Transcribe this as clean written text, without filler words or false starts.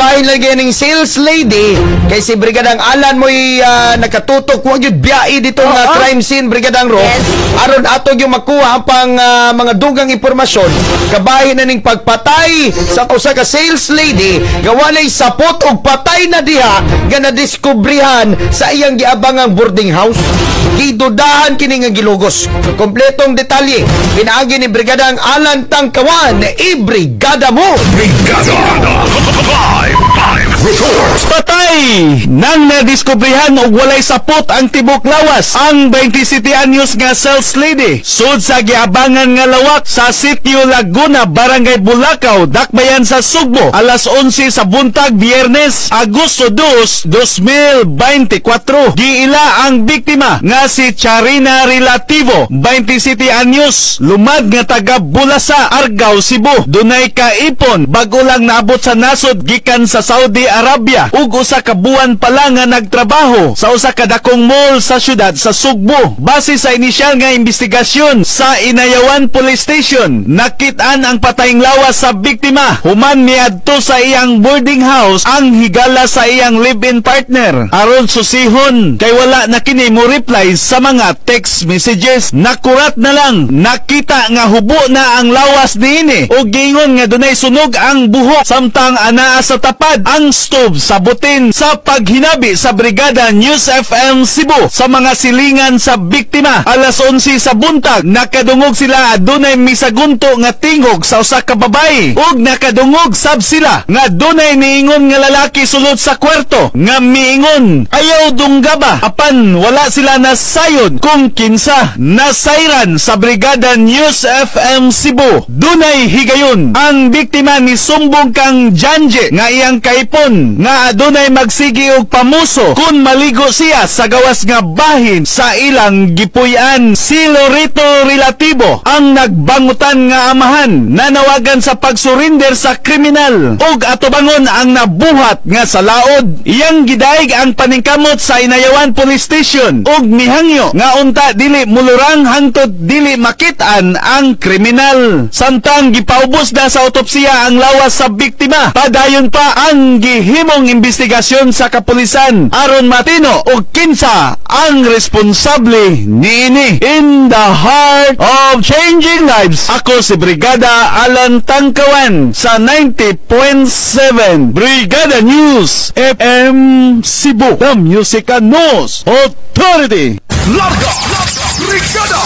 Kabahin lagi ning sales lady kay si Brigadang Alan mo'y nakatutok wa gyud biyahe dito nga crime scene, Brigadang Ro. Aron ato gyud makuha ang pang mga dugang impormasyon kabahin na ning pagpatay sa usa ka sales lady nga walay sapot og patay na diha nga nadiskubrihan sa iyang giabangang boarding house. Gidudahan kini nga gilugos. Kompletong detalye pinaagi ni Brigadang Alan Tangkawan. I-brigada mo! Brigada Live Live Report. Patay! Nang nadiskubrihan og walay sapot ang tibok lawas ang 27 anyos nga sales lady sud sa giabangan nga lawak sa Sitio Laguna, Barangay Bulacau, Dakbayan sa Sugbo, alas 11 sa buntag, Biyernes, Agosto 2, 2024. Giila ang biktima nga si Charina Relativo, 27 anyos, lumad nga taga Bulasa, Argao, Cebu. Dunay kaipon, bago lang naabot sa nasod gikan sa Saudi Arabia ug usa ka buwan pa lang nga nagtrabaho sa usa ka dakong mall sa syudad sa Sugbo. Base sa inisyal nga investigasyon sa Inayawan Police Station, nakit-an ang patayng lawas sa biktima human miadto sa iyang boarding house ang higala sa iyang live-in partner aron susihon kay wala na kini mo reply sa mga text messages. Nakurat na lang nakita nga hubo na ang lawas niini ug giingon nga dunay sunog ang buhok samtang anaa sa tapad ang stove sa butin. Sa paghinabi sa Brigada News FM Cebu sa mga silingan sa biktima, alas 11 sa buntag nakadungog sila adunay misagunto nga tingog sa usa ka babae ug nakadungog sab sila nga dunay niingon nga lalaki sulod sa kwarto nga miingon, "Ayaw dunggaba," apan wala sila nasayod kung kinsa. Nasayran sa Brigada News FM Cebu, dunay higayon ang biktima ni sumbong kang Janje nga iyang kaipon nga adunay magsigi og pamuso kung maligo siya sa gawas nga bahin sa ilang gipuy-an. Si Loreto Relativo ang nagbangutan nga amahan nanawagan sa pagsurrender sa kriminal ug atubangon ang nabuhat nga sa laod. Iyang gidaig ang paningkamot sa Inayawan Police Station ug mihangyo nga unta dili mulurang hangtod dili makit-an ang kriminal. Samtang gipaubos na sa autopsiya ang lawas sa biktima, padayon pa ang gihimong investigasyon sa kapulisan aron matino og kinsa ang responsable niini. In the heart of changing lives, ako si Brigada Alan Tangkawan sa 90.7 Brigada News FM Cebu, The Music and News Authority. Larga Brigada.